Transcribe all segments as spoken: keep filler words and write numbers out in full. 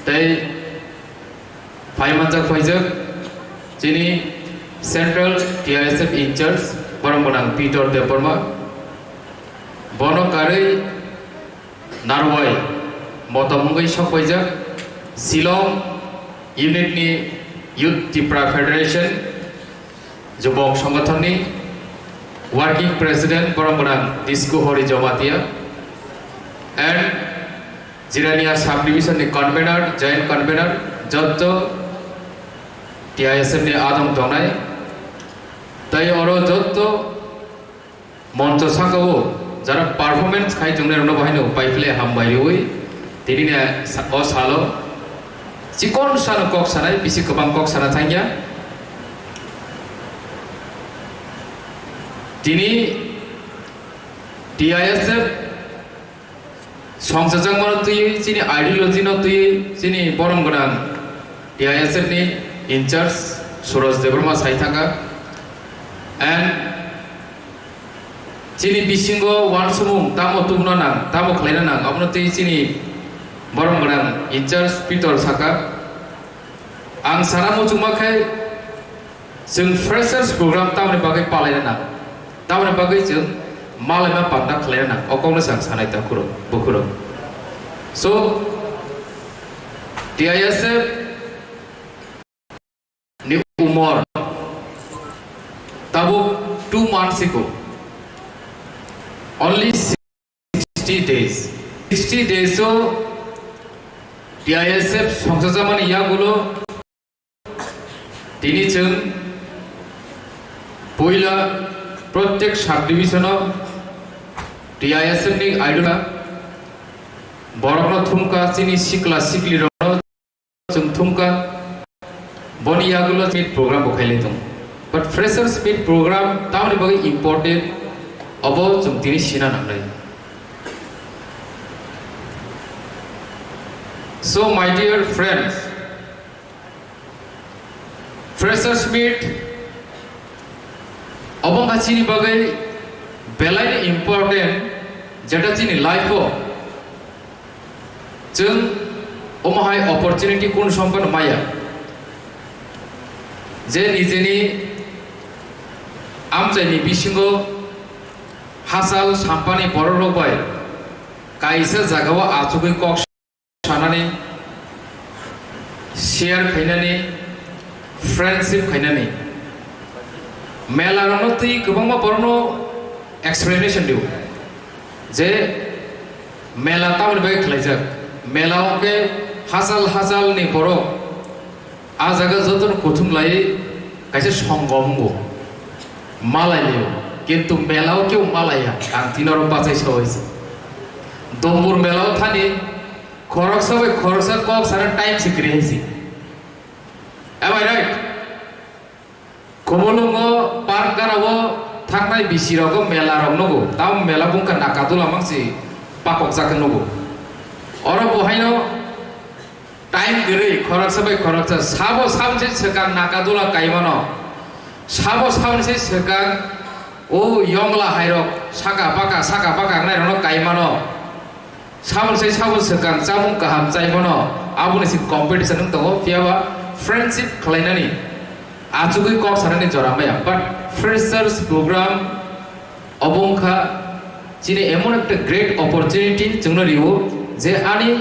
Tei phaimanjak phaijak chini Central T I S F in charge borok gwnang Peter Debbarma. Bono karwi Narwai motom wngwi sokpaijak Shillong unit ni Youth Tipra Federation Jubok Songothon ni Working President borok gwnang Disku Hori Jomatia and Jirania Sub Division ni Convener, Joint Convener, jotto T I S F ni adong tongnai. Tai oro jotto moncho saka o jara performance khai tongnai rokno bo haino pai phle hambai riwi tini ni sa-, o salo chikon sano kok sanai, bisi kwbang kok sana thangya. Tini T I S F songchajakmano twiwi, chini ideology no twiwi, chini borom gwnang T I S F ni in charge Suraj Debbarma sai thangkha. And chini bisingo wansukmung tamo tubuna nang, tamo khlaina nang, abono twiwi chini borom gwnang in charge Peter saka. Ang sana muchungma khe, chwng freshers program tamoni bagwi palaina nang, tamoni bagwi chwng malaima panda khlaina nang, o kokno chwng sanai ta khuro, bukhuro. So, T I S F ni umor tabuk two months ago, only sixty days. Sixty days o T I S F songchajakmani yagulo tini chwng puila prottek sub division o T I S F ni idol borokno thumkha, chini sikla sikli rokno chwng thumkha, boni yagulo meet program bo khailai tongo. But freshers meet program tamoni bagwi important, obo chwng tini sina nangnai. So, my dear friends, freshers meet obo wngkha chini bagwi belaini important, jeta chini life o chwng omo hai opportunity kun sompano maya, je nijeni amchaini bisingo hachal sampani bororok bai kaisa jagao achugwi kok sanani, share khainani, friendship khainani. Mela rokno twi kwbangma borokno explanation dio je mela tamoni bagwi khlaijak. Mela o khe hachal hachal ni borok a jaga jotono kuthum lai kaisa songom wngo, malai laio, kintu mela o kebo malaiya. Ang tini oro bachai saui se. Dombur mela o thani khoroksa bai khoroksa kok sana time se kwrwi hai se. Am I right? Khumulwngo park gana o thaknai bisi rogo mela rok nugo. Tamo mela bungkha Nakadula mangsi pakok jak nugo. Oro bo haino time kwrwi khoroksa bai khoroksa sabo saboni se swkang Nakadula kaimano. Sabo saboni se swkang o yongla hairok saka baka saka baka wngnai rokno kaimano. Saboni sai sabo swkang chamung kaham chaimano, aboni se competition wng tongo, phiyaba friendship khlainani, achugwi kok sanani jora maya. But freshers program obo wngkha chini emon ekta great opportunity chwngno rio, je ani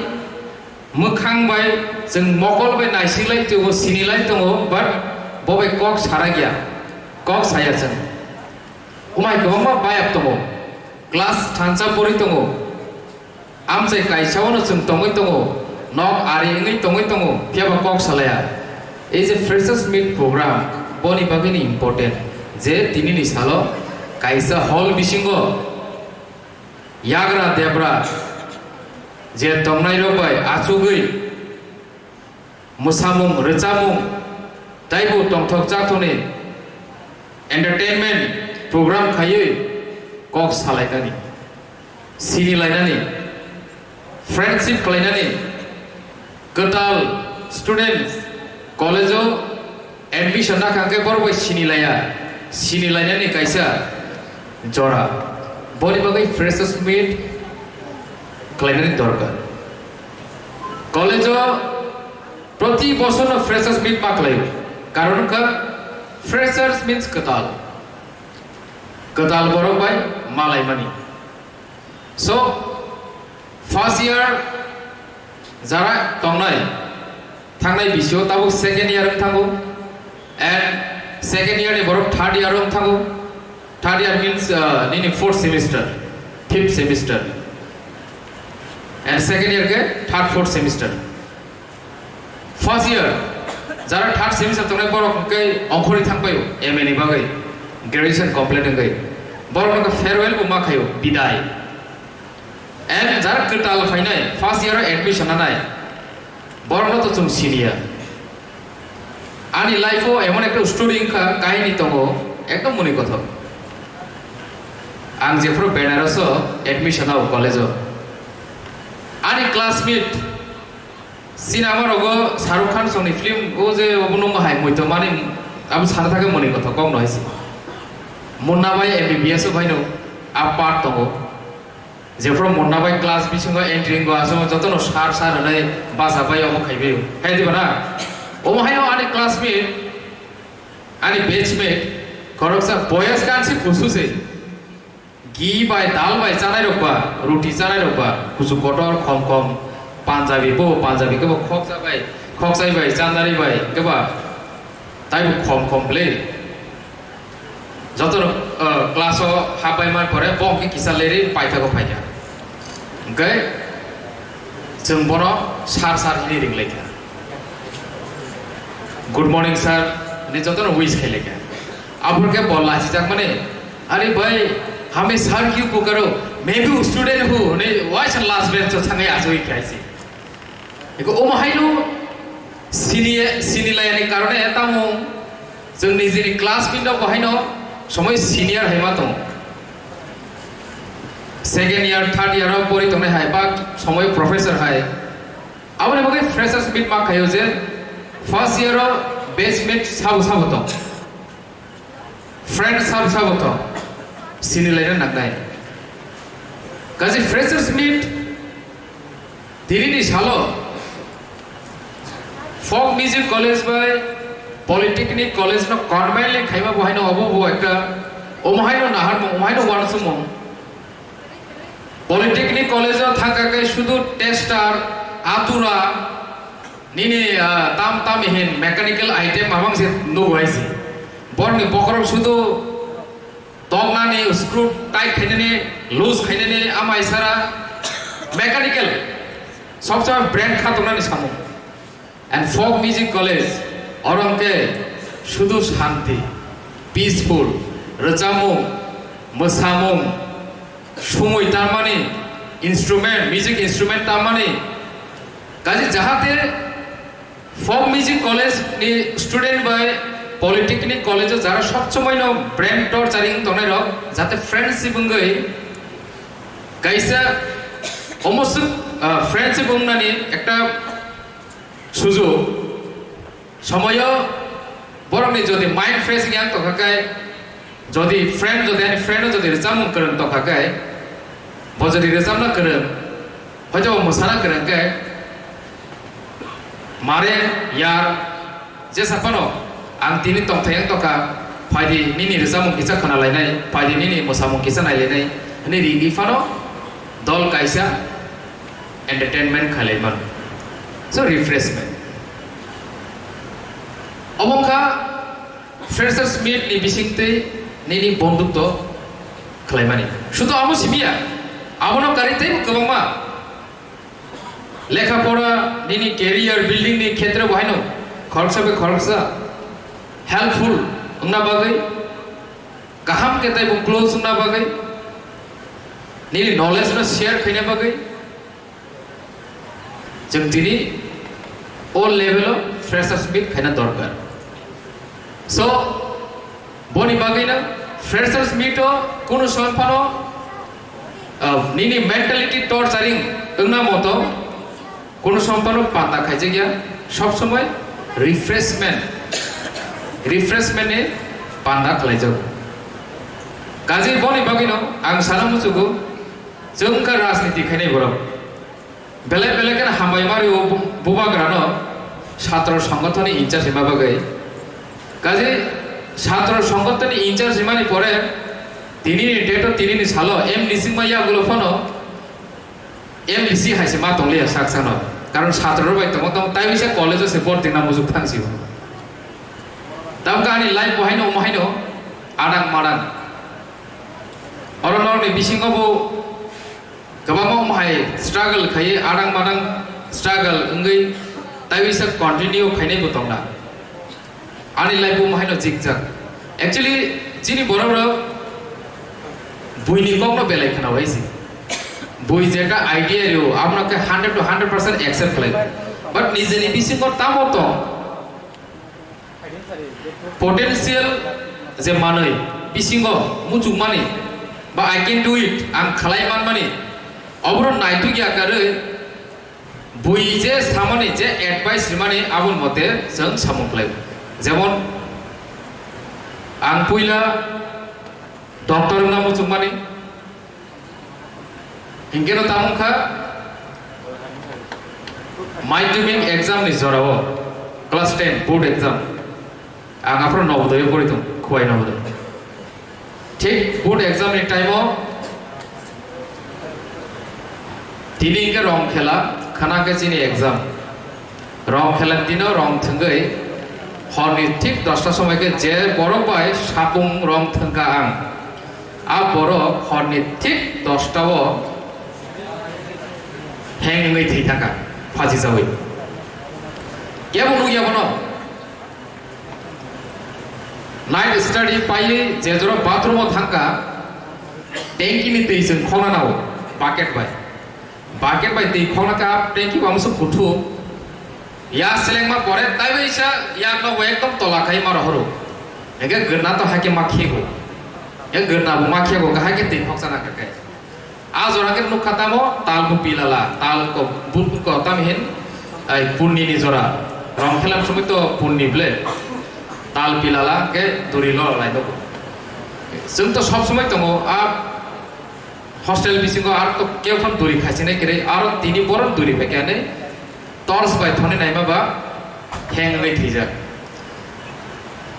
mwkhang bai chwng mokol bai naisiklai tongo, sinilai tongo, but bo bai kok sarakya, kok saya chwng. Umai kwbangma bayap tongo, class thansa pori tongo, amchai kaisa ono chwng tongwi tongo, nok ari wngwi tongwi tongo, phiyaba kok salaya. Ei je freshers meet program, boni bagwi ni important, je tini ni salo kaisa hall bisingo yagra debra je tongnai rok bai achugwi mwsamung, rwchapmung, taibo tongthok chathokni entertainment program khaiwi kok salainani, sini lainani, friendship khlainani, kwtal students college-o admission nakha hwnkhe borok bai sini laiya, sini lainani kaisa jora. Boni bagwi freshers meet khlainani dorkar. College-o Tei bosorno freshers meet ma khlaio. Karon wngkha freshers means kwtal. Kwtal borok bai malaimani. So, first year jara tongnai, thangnai bisio tabuk second year wng thango. And second year ni borok third year wng thango. Third year means, uh, nini fourth semester, fifth semester. And second year ke third, fourth semester. First year, jara third semester tongnai borok hwnkhe ongkhorwi thangpaio M A ni bagwi, graduation complete wngwi. Borok hwnkhe farewell bo ma khaio, bidai. And jara kwtal phainai, first year o admission nanai, borokno to chwng siniya. Ani life o emon ekta story wngkha, kahini tongo, ekdom muni kothok. Ang jephuru Benares o admission o college o. Ani classmate, cinema rogo Shahrukh Khan songni film o je obo nungma hai muitomani abo sana thangkhe muni kothok kok no hai se. Munna bai M B B S o phaino a part tongo. Jephuru Munna bai class bisingo entry wngo aswk jotono sir sir hwnwi bacha bai omo khaibai. Hai diba na? Omo haino ani classmate, ani batchmate, khoroksa boyas gansi kusu se. Ghee bai, dal bai chanai rok ba, ruti chanai rok ba, kuchuk kotor, khom khom, Punjabi bo, Punjabi kebo khoksa bai, khoksai bai, chandari bai, keba, taibo khom khom ble. Joto, uh, class o habai man pore, bo hwnkhe kisa leri paithago phaikha. Hwnkhe, chwng bono sir sir hini ringlaikha. "Good morning, sir," hwnwi jotono wish khailaikha. Aphurkhe bo lachijakmani, "Are bhai, hame sir kyun pukaro? Main bhi student hu," hwnwi waisa last bench o thangwi achugwi khaisi. Eko omo haino sini, sini layani karone tamo chwng nijini class bindo bo haino somoi senior hai ma tongo. Second year, third year o pori tongnai hai ba somoi professor hai. Aboni bagwi freshers meet ma khaio je first year o batchmate sabo sabo tong. Friend sabo sabo tong. Sini laina nangnai. Kaje freshers meet tini ni salo folk music college bai polytechnic college no combine le khaima bo haino obo bo ekta omo haino nahar mo, omo haino wansukmung. Polytechnic college o thangkha khe sudu tester, atura, nini, ah, tam tam hin mechanical item mamang se nugo hai se. Borni bokhorok sudu toknani, screw tight khainani, loose khainani, amai sara mechanical. Sobsa brand kha tongnani samung. And folk music college, oro hwnkhe sudu shanti, peaceful, rwchapmung, mwsamung, sumui tamani, instrument, music instrument tamani, kaje jahate folk music college ni student bai polytechnic college o jara sob somoi no brain torturing tongnai rok jate friendship wngwi kaisa omoswk, ah, friendship wngnani ekta sujuk. Somoyo borokni jodi mind fresh wngya tongkha khe, jodi friend, jodi ani friend o jodi rwchapmung kwrwng tongkha khe, bo jodi rwchapna kwrwng, hoito bo mwsana kwrwng khe, mare yar jesa phano ang tini tongthai wng tongkha, phaidi nini rwchapmung kisa khwna lainai, phaidi nini mwsamung kisa nai lainai hwnwi ringwi phano dol kaisa entertainment khalai mano. So, refreshment. Omo wngkha freshers meet ni bisingtwi nini bondhutto khlaimani. Sudu amo simiya, abono karwi teibo kwbangma lekha pora nini career building ni khetre bo haino khoroksa bai khoroksa helpful wngna bagwi, kaham khe teibo close wngna bagwi, nini knowledge no share khaina bagwi, chwng tini o level o freshers meet khaina dorkar. So, boni bagwino freshers meet o kunu song phano, uh, nini mentality torturing wngna moto kunu song phano panda khaijakya, sob somoi refreshment, refreshment ni panda khlaijago. Kaje boni bagwino ang sana muchugo, chwng wngkha rajniti khainai borok. Belai belai kheno hambai mari o bu-, bubagrano. Satro songothoni incharge hima bagwi. Kaje satro songothoni incharge himani pore tinini date o tinini salo M Nisingma yagulo phano M D C hai se ma tongliya saksano. Karon satro rok bai tongo tong tai bisa college o se borti na mujuk thang sibo. Tamka ani life bo haino omo haino adang madang. Oro norni bisingo bo kwbangma omo hai struggle khaiwi adang madang struggle wngwi tai bisa continue khainai bo tongna. Ani life bo omo haino jikjak. Actually chini borok rok buini kokno belai khna bai si. Bui jeta idea rio abono khe hundred to hundred percent accept khlai. But nijeni bisingo tamo tong potential je manwi bisingo muchukmani ba I can do it, ang khlai manmani, obono naituk ya karwi bui je samani je advice rimani aboni mote chwng samung khlai. Jemon ang puila doctor wngna muchukmani, hinkhe no tamo wngkha madhyamik exam ni jorao class ten board exam. Ang aphuru Nobodoyo pori tong, Khowai Nobodoyo. Thik board exam ni time o tini hinkhe rong khela, khana khe chini exam. Rong khela ni dino rong thwngwi horni thik dosta somoi khe je borok bai sapung rong thwngkha ang, a borok horni thik dosta o heng wngwi thwi thangkha, phachi chawi. Kebo nukya bono? Night study paiwi je jora bathroom o thangkha, tanki ni twi chwng khokna nao, bucket bai. Bucket bai twi khokna kha, tanki bo amsa kuthu. Ya selengma pore taiwi sa ya no ekdom tola khai ma rohoro. Ege gurna to hake ma khego. Ege gurna bo ma khego, kahai khe twi khoksa na kha kai. A jora khe nukha tamo tal ko pilala, tal ko bul ko tam hin, ai punni ni jora. Rong khelam somoi to punni ble. Tal pilala ke duri lo lai nugo. Chwng to sob somoi tongo a hostel bisingo ar to keu phano duri khaisinai kre, aro tini boron duri phaikha ne torch bai thoni naima ba heng wngwi thwijak.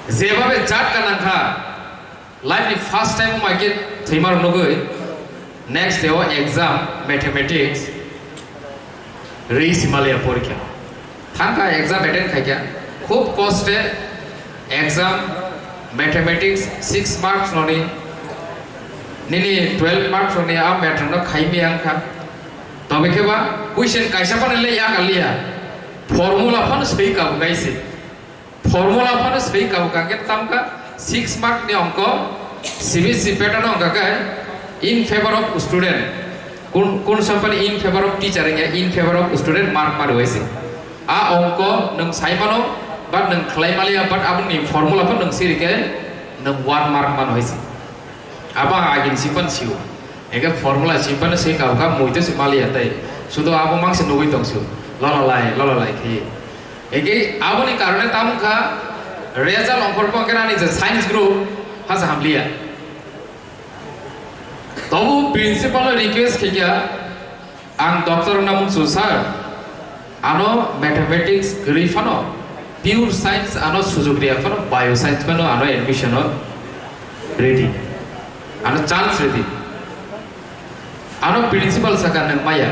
Jebabe jat ka nangkha, life ni first time wngma khe thwima rok nugwi next day o exam mathematics rwi simaliya porikha. Thangkha exam attend khaikha. Khub koste exam mathematics six marks noni nini twelve marks noni a matter no khaimi angkha. Tobe khe ba question kaisa phano le yakaliya. Formula phano swi kabu kaise. Formula phano swi kabo kha khe tamkha six mark ni ongko C B S E pattern ongkha khe in favor of student. Kun, kun sampani in favor of teacher wngya, in favor of student mark mari waise. A ongko nwng sai mano, but nwng khlai maliya, but aboni formula phano nwng siri khe nwng one mark mano waise. Abo ang agini simpan sio. Eke formula simpan se kabo kha muitu se maliya tai. Sudo abo mangse nugui tong sio. Lola lai, lola lai khe. Eke aboni karone tamo kha result ongkhor pho khe ani je science group hasa hamliya. Tobu principal request khaikha, ang doctor wngna muchung sir, ano mathematics kwrwi phano, pure science ano sujug riya phano, bio science phano ano admission o ready, ano chance ready. Ano principal saka nwng maya.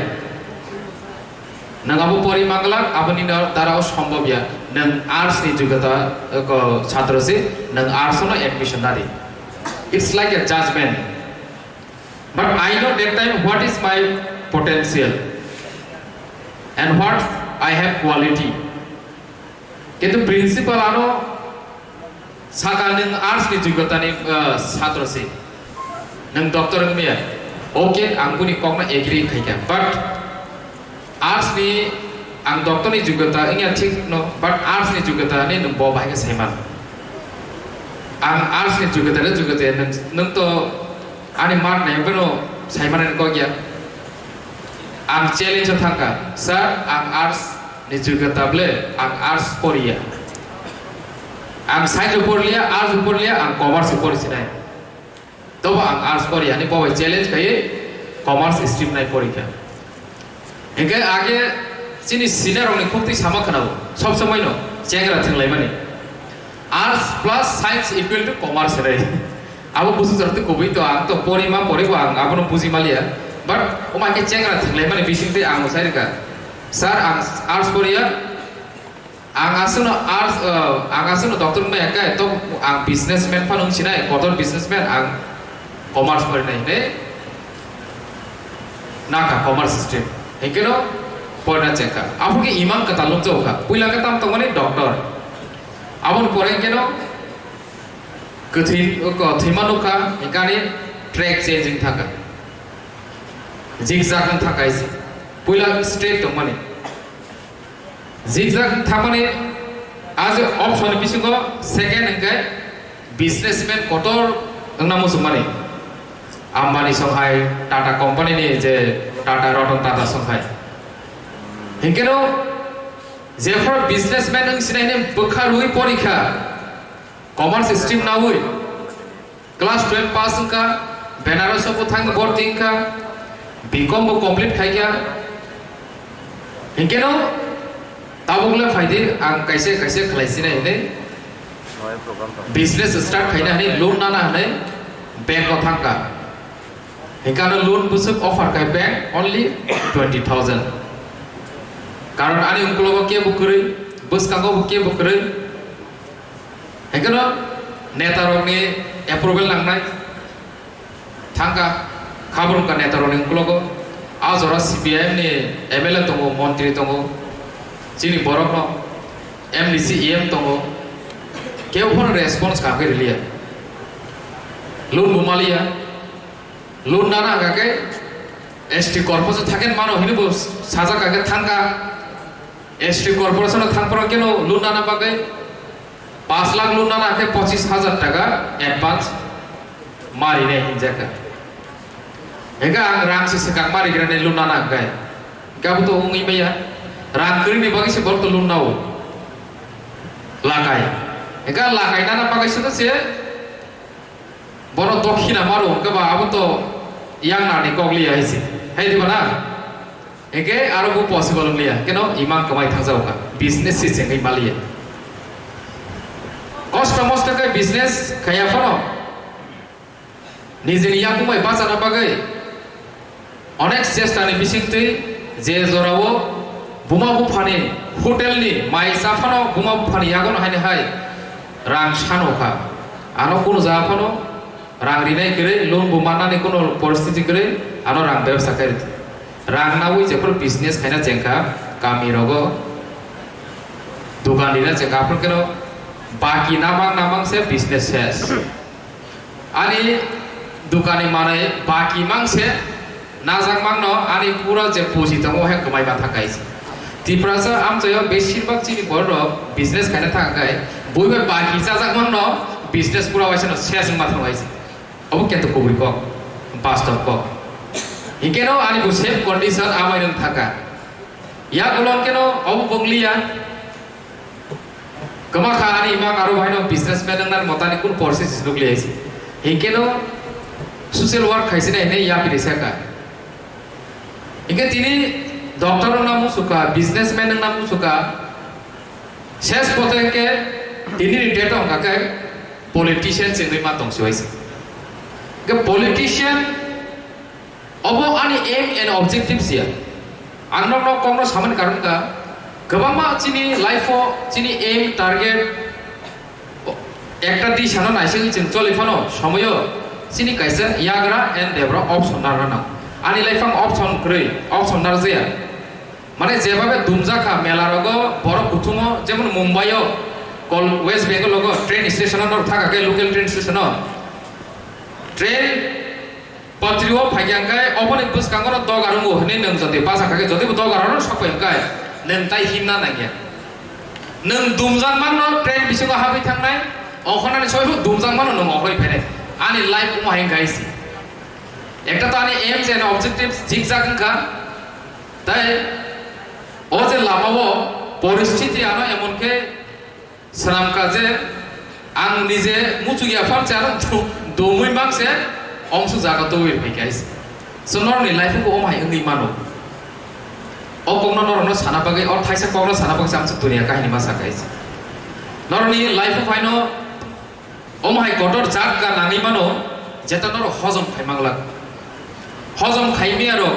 Nwng abo pori manglak, aboni no-, dara o sombhob ya. Nwng arts ni jogota, eh, ko, chhatro se, nwng arts no admission nadi. It's like a judgment. But I know that time what is my potential and what I have quality. Kintu principal ano saka nwng arts ni jogota ni, eh, chhatro se. Nwng doctor wngmaya. Okay, ang boni kokno agree khaikha. But arts ni ang doctor ni jogota wngya thik no, but arts ni jogota ni nwng bo bahai khe saiman. Ang arts ni jogota le jogota nwng, nwng to ani mark nai phano saiman ni kok ya. Ang challenge o thangkha, sir, ang arts ni jogota ble, ang arts poriya. Ang science o porliya, arts o porliya, ang commerce o pori sinai. Tobo ang arts pori, ani bo bai challenge khai commerce stream nai pori kha. Hinkhe age Chini senior rokni khuktwi sama khwnao, sob somoi no chengra thwnglaimani. Arts plus science equal to commerce hinwi. Abo busu jora twi kubui to, ang to porima poribo, ang abono buji maliya. But omo hai khe chengra thwnglaimani bisingtwi ang sai rwkha. Sir, ang arts poriya, ang aswkno arts, uh, ang aswkno doctor wngmaya khe to ang businessman phano wngsinai, kotor businessman, ang commerce porinai hinwi nakha, commerce stream. Hinkhe no porina chengkha. Aphuru khe imang kwtal nukjago kha. Puila khe tamo tongmani doctor. Aboni pore hinkhe no kwthwi, ko-, thwima nukha, hinkhe ani track changing thangkha. Zigzag wng thangkha isi. Puila straight tongmani. Zigzag thangmani a je option ni bisingo second hwnkhe businessman kotor wngna muchungmani. Ambani songhai, Tata company ni je Tata Ratan Tata songhai. Hinkhe no jephru businessman wng sinai ni bwkha rwi porikha, commerce stream nawi. Class twelve pass wngkha, Benares o bo thang borti wngkha, B Com bo complete khaikha. Hinkhe no tabuk le phaidi ang kaisa kaisa khlai sinai hinwi business start khaina hinwi loan nana hinwi bank o thangkha. Hinkhe ano loan bwswk offer khai bank only twenty thousand. Karon ani ukologo kebo kwrwi, bwskango bo kebo kwrwi. Hinkhe no neta rokni approval nangnai. Thangkha, khabor wngkha neta rokni ukologo. A jora C P I M ni M L A tongo, montri tongo, chini borok no M D C E M tongo. Kebo phano response kha khe riliya. Loan bo maliya. Loan nana hwnkha khe S T corporation thangkhe mano hinwi bo sajak kha khe thangkha. S T corporation o thangphuru khe no loan nana bagwi paanch lakh loan nana khe pochis hajar taka advance ma rinai hinjakha. Hinkhe ang rang se swkang ma rigrani loan nana hwnkhe. Hinkhe abo to wngwi maya. Rang kwrwini bagwi se borok to loan nao. Lakai. Hinkhe lakai nana bagwi se to se Bono dokhina maro hwnkhe ba abo to yang nani kok liya hai se. Hai diba na? Hwnkhe aro bo possible wng liya. Keno imang kwmai thangjago kha. Business se chengwi ma liya. Kosto mosto khe business khaya phano nijini yakung bai bachana bagwi Onek chesta ni bisingtwi je jorao buma buphani hotel ni mai cha phano buma buphani yago no haino hai rang sano kha. Ano kunu ja phano rang rinai kwrwi, loan bo mannani kunu poristiti kwrwi, ano rang bebsa khe rwdi. Rang nawi jephru business khaina chengkha, kami rogo dukan rina chengkha, aphuru khe no baki namang namang se business ses. Ani dukani manwi baki mang se najak mangno ani pura je puji tongo he kwmai ma thangkai se. Tiprasa amchaio beshirbak chini borok rok business khaina thangkai, buibai baki chajak mangno business pura waisa no ses wngma thangkai se. Obo kento kubui kok, bastob kok. Hinkeno ani bo same condition amai rwng thangka. Yak ulo keno obo bwngliya. Kwma kha ani ima karo baino businessman wngna motani kun porsi sisnuk le aisi. Hinkeno social work khaisina hine yapiri saka. Hinkhe tini doctor wngna musuka, businessman wngna musuka. Ses pote ke tini ni date wngkha khe politician chengwi ma tongsi waisi. Ke politician Obo ani aim and objective siya. Ang nokno kokno samani karon ka, kwbangma chini life o chini aim, target, ekta di sano naisingwi chwng choli phano somoyo chini kaisa yagra and debra option narna nango. Ani life ang option kwrwi, option narjaya. Mane jebabe dumjak kha mela rogo borok kuthungo, jemon Mumbai o, Kol-, West Bengal rogo train station o norok thaka khe local train station o. Train Patrio phaikha hwnkhe oboni bwskango no dogar wngo hwnwi nwng jodi bacha kha khe, jodi bo dogar no sokpai hwnkhe nwng tai himna nangya. Nwng dumjak manno train bisingo habwi thangnai, ongkhornani soi phano dumjak manno nwng ongkhorwi phainai. Ani life omo hai wngkha isi. Ekta to ani aims and objectives jikjak wngkha, tai o je lama o poristiti ano emon khe Swnam kha je ang nije muchuk ya phar se ano do-, domwi mang se ongsu jaga twi phai khe. So norokni life ko om hai wngwi mano. O kokno norokno sana bagwi, o thaisa kokno sana bagwi se amsuk dunia kahini ma sakha isi. Norokni life o phaino omo hai kotor jat ga nangwi mano, jeta norok hojom khai manglak. Hojom khai miyarok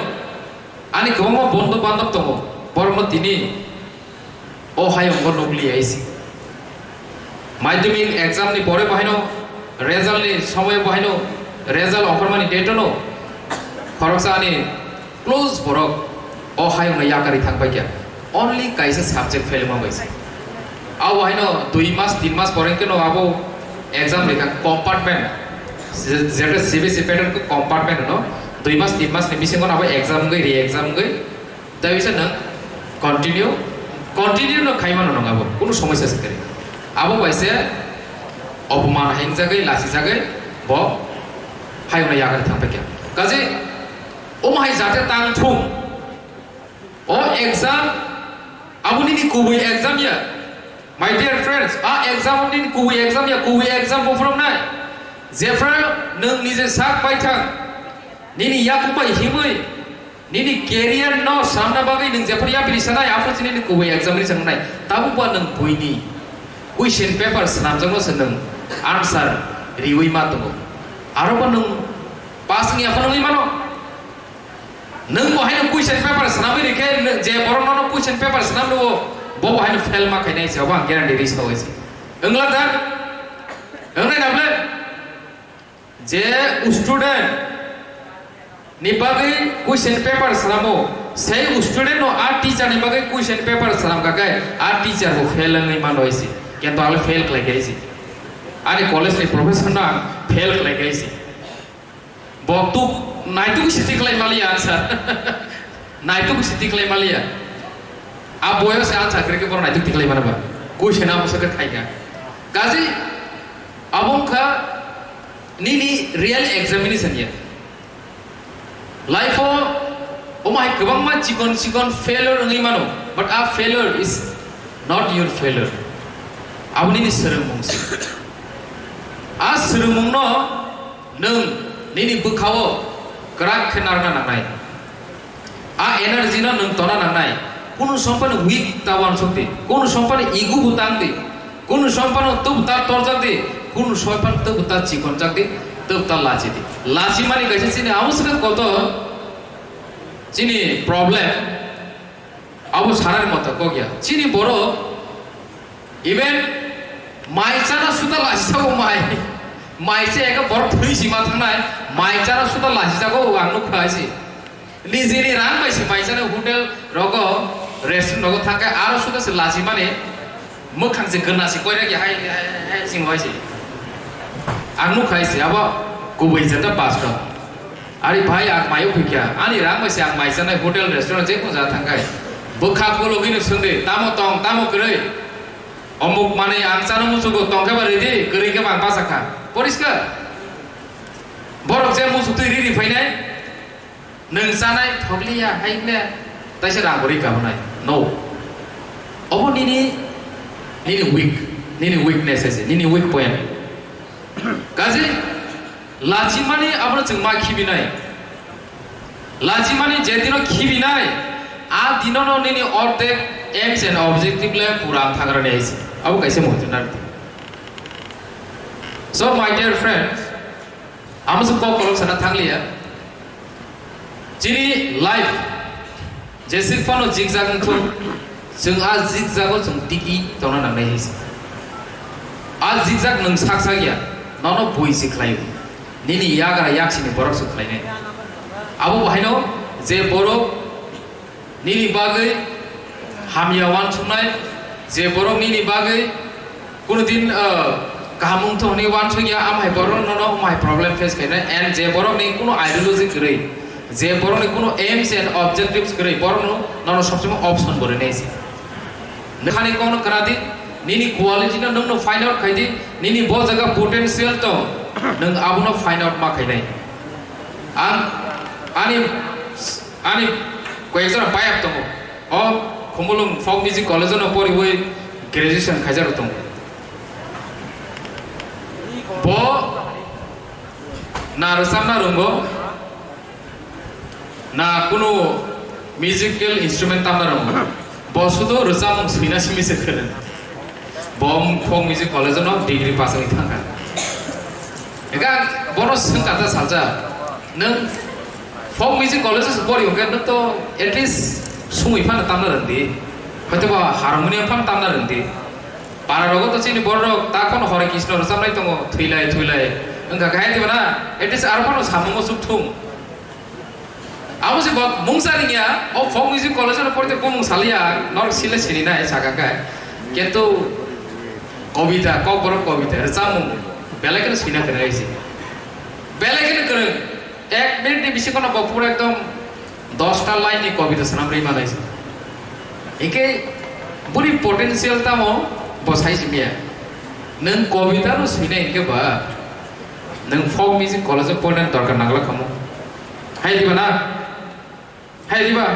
ani kwbangma bondhu bandhab tongo, borokno tini o hayungo nukliya isi. Madhyamik exam ni pore bahaino, result ni somoyo bahaino, result ongkhormani date no khoroksa ani close borok o hayungno yakarwi thang paikha. Only kaisa subject fail ma baisa. Abo haino dui mas, tin mas pore khe no abo exam rikha compartment, je-, jeta C B S E pattern khe compartment no, dui mas, tin mas ni bisingo abo exam wngwi, re-exam wngwi, tei bisa nwng continue, continue no khai mano nwng abo, kunu somosya se kwrwi. Abo bai se opoman hingjagwi, lasijagwi bo hayungno yakarwi thang paikha. Kaje omo hai jate tang thung. O exam abo nini kubui exam ya. My dear friends, a exam nini kubui exam ya, kubui exam bo phwrwngnai. Jephra nwng nije sak paithang, nini yakung bai himwi, nini career no samna bagwi nwng jephru yapri sanai, aphuru chini nini kubui exam ni sangnai. Tabuk ba nwng buini question paper swnamjakno se nwng answer riwi ma tongo. Aro ba nwng pass wngya phano wngwi mano. Nwng bo haino question paper swnamwi rikhe, nw-, je borok nono question paper swnam rwo, bo bo haino fail ma khainai se, obo ang guarantee ri sawi se. Wngla da? Wngnai na ble? Je student ni bagwi question paper swnamo, sei student no a teacher ni bagwi question paper swnam kha khe, a teacher bo fail wngwi mano se. Kintu ang fail khlai khe se. Ani college ni professor no ang fail khlai khe se. Bo tuk, naituk si tiklai maliya answer. Naituk si tiklai maliya. A boyo se answer kre ke bor naituk tiklai mana ba. Question amo se khai ga. Kaji abong kha nini real examination ya. Life o omai kwbangma chikon chikon failure wngwi mano, but a failure is not your failure. Abo nini swrwngmung se. A swrwngmung no nwng nini bwkhao kwrak khe narwkna nangnai. A energy no nwng tona nangnai. Kunu sompano weak ta wansuk di. Kunu sompano ego bo tang di. Kunu sompano tub ta torjak di. Kunu sompano tub ta chikonjak di. Tub ta lachi di. Lachi mani kaisa chini amo swkang kotor chini problem. Abo sarar moto kok ya. Chini borok even mai chana suda lachi sago mai. Mai se eka borok thwi sima thangnai. Mai chana suda lachi sago ang nukha si. Nijini rang bai se mai chana hotel rogo restaurant rogo thangkhe aro suda se lachi mani. Mwkhang se gana se koira ki hai hai hai sing hoi se. Ang nukha se abo kubui jata pastor. Ari bhai ang mayo phikya. Ani rang bai se ang mai chanai hotel restaurant je kun ja thangkai. Bwkha kologino swngdi tamo tong tamo kwrwi. Omuk manwi ang chana musugo tongkhe ba ridi kwrwi khe ba ang bachakha. Poriskar. Borok je musuk twi riri phainai. Nwng chanai thokliya hai ble taisa rang bwrwi kabunai. No. Obo nini nini weak, nini weakness hai se, nini weak point. Kaje lachimani abono chwng ma khibinai. Lachimani je dino khibinai, a dinono nini ordek aims and objective le pura thangrani hai se. Abo kaisa motivational. So my dear friends, amo se kok kolok sana thangliya. Chini life jesik phano zigzag wngthung, chwng a zigzag o chwng tiki tongna nangnai hai se. A zigzag nwng sak sak ya, nono bui se khlaio. Nini yagra yaksini borok se khlainai. Abo bahaino je borok nini bagwi hamya wansuknai, je borok nini bagwi kunu din, uh, kaham wngthok hwnwi wansukya, amhai borok nono amhai problem face khainai, and je borokni kunu ideology kwrwi, je borokni kunu aims and objectives kwrwi, borokno nono sobsomoi option bo rwnai se. Nwkhani kokno khna di, nini quality no nwngno find out khai di, nini bo jaga potential tong, nwng abono find out ma khainai. Ang ani, ani koyekjona bayap tongo. O Khumulwng Folk Music College-o no poriwi graduation khaijak tongo. Bo na rwchapna rwngo, na kunu musical instrument tamna rwngo. Bo sudo rwchapmung swina simi se kwrwng. Bo folk music college no degree pass wngwi thangkha. Ega bono swngkha ta salsa, nwng folk music college se pori hwnkhe nwng to at least sumui phano tamna rwngdi. Hoito ba harmonium phano tamna rwngdi. Para rogo to chini borok ta kono Hare Krishna rwchapnai tongo, thwilai thwilai. Wngkha khe hai diba na, at least aro phano samungo chukthung. Abo se bo mungsa ringya, o folk music college no porte bumung salia, norok sile sini nai saka kai. Kintu kobita, kokborok kobita, rwchapmung, belai kheno swina kwrwng aisi. Belai kheno kwrwng, ek minute ni bisingo no bo pura ekdom dosta line ni kobita swnam rwi manai se. Hingke buni potential tamo bo sai simiya. Nwng kobita no swina hingke ba, nwng folk music college o porna dorkar nangla kamo. Hai diba na? Hai diba?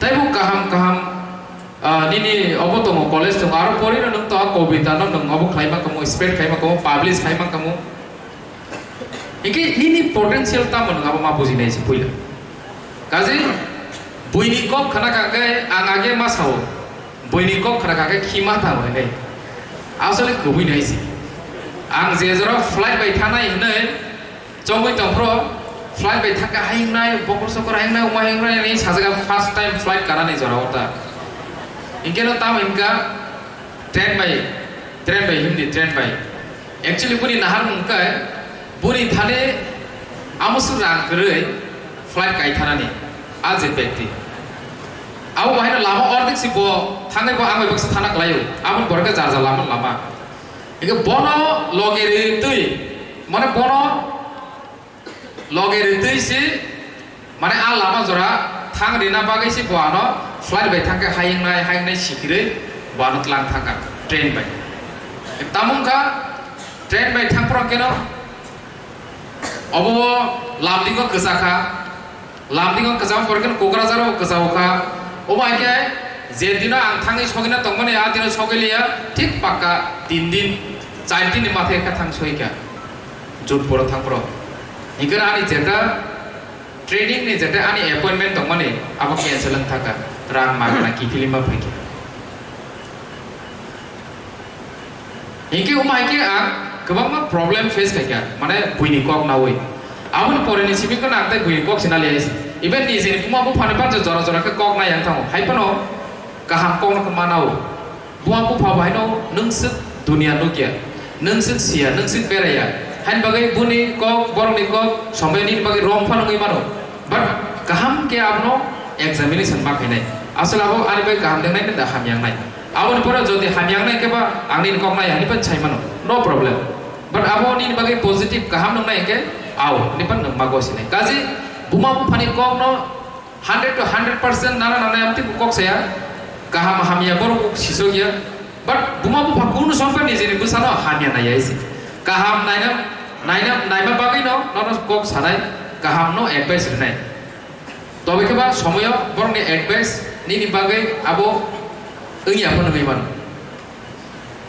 Taibo kaham kaham, ah, nini obo tongo, college tongo, aro porino nwng to a kobita no nwng obo khlai ma kamo, spread khai ma kamo, publish khai ma kamo. Hingke nini potential tamo nwng abo ma bujinai se puila. Kaje buini kok khna kha khe ang age ma sao, buini kok khna kha khe khi ma tha hwnwi. Asole kubui nai se. Ang je jora flight bai thanai hwnwi chongwi tongphro, flight bai thangkha haingnai, bokhor sokhor haingnai, uma haingnai, ni sajaga first time flight kanani jora o ta. Hinkhe no tamo hinkha train bai, train bai himdi, train bai. Actually, buni nahar mungkha, buni thani amusu rang kwrwi flight kai thanani, a je bekti. Abo bahai no lama ordik si bo thangnai bo ang bai baksa thana kwlaio, aboni borok khe jar jar lama lama. Hinkhe bono loge ri twi, mane bono loge ri twi si, mane a lama jora thang rina bagwi si bo ano flight bai thangkhe hayungnai, hayungnai sikirwi bo ano tlang thangkha train bai. Tamo wngkha train bai thangphro keno obo Lumding o kwchakha. Lumding o kwchak porkhe Kokrajhar o kwchao kha. Omo hai khe je dino ang thangwi sogwina tongmani, a dino sogwi liya, thik pakka tin din, char din ni mathe khe thang soi kha Jodhpur o thangphro. Hinkhe ani jeta training ni jeta ani appointment tongmani abo cancel wng thaka, rang magna kiphilima phaikha. Hinkhe omo hai khe ang kwbangma problem face khaikha, mane buini kok naui. Aboni pore ni simi kheno ang tei buini kok sina liya se. Even nijeni buma buphani panjo jora jora khe kok nai yang thango. Hai phano kaham kok no khe manao. Buma bupha bai no nwng swk dunia nukya, nwng swk siya, nwng swk beraya. Haini bagwi buni kok, borokni kok, sombai nini bagwi wrong phano wngwi mano. But kaham khe abono examination ma khainai. Aswk abo ani bai kaham dengnai da hamya wngnai. Aboni pore jodi hamya wngnai khe ba ang nini kok nai hwnwi phan sai mano. No problem. But abo nini bagwi positive kaham nungnai hwnkhe ao hwnwi phan nwng mago sinai. Kaji buma buphani kokno hundred to hundred percent nana nanai amtwi kok saya. Kaham hamya borok kok sisok ya. But buma bupha kunu sompe nijini bwsano hamya nai ya isi. Kaham naina, naina, naima bagwi no nono kok sanai, kaham no advice rinai. Tobe khe ba somoyo borokni advice nini bagwi abo wngya phano wngwi mano.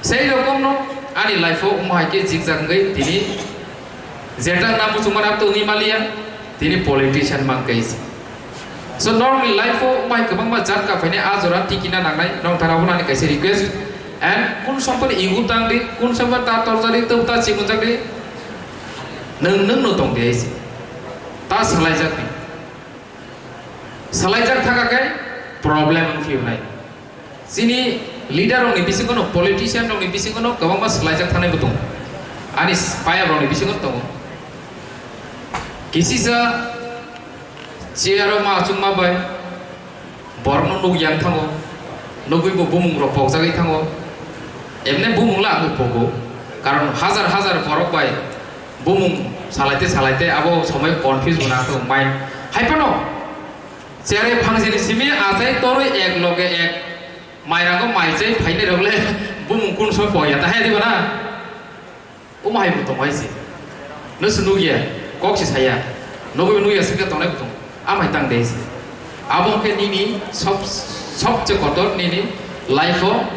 Sei rokomno ani life-o omo hai khe jigjak wngwi tini jeta na muchungmani abo to wngwi maliya, tini politician mankha isi. So norokni life-o omo hai kwbangma jat ka phainai, a jora tikina nangnai, norok thana abono ani kaisa request. And kun somponi igu tangdi, kun somponi ta torjadi, tub ta chimunjakdi, nwng nwngno tongdi isi. Ta swlaijakdi. Swlaijak thaka khe problem wng phiyo nai. Chini leader rokni bisingo no, politician rokni bisingo no kwbangma swlaijak thanai bo tongo. Ani payab rokni bisingo tongo. Kisisa chair o ma achukma bai borokno nuk yang thango. Nugwi bo bumung rok pokjagwi thango. Emne bumung la ang pogo. Karon hajar hajar borok bai bumung salaite salaite abo somoi confuse bo nang tong mind. Hai phano chere phangjini simi achai torwi ek loge ek mairango mai chai phainai rok le bumung kun somoi pokya ta hai diba na? Omo hai bo tong hai se. No se nugya, kok se saya. Nogo nugya se tongnai bo tong. Amai tang dei se. Abo khe nini sob, sobche kotor nini life o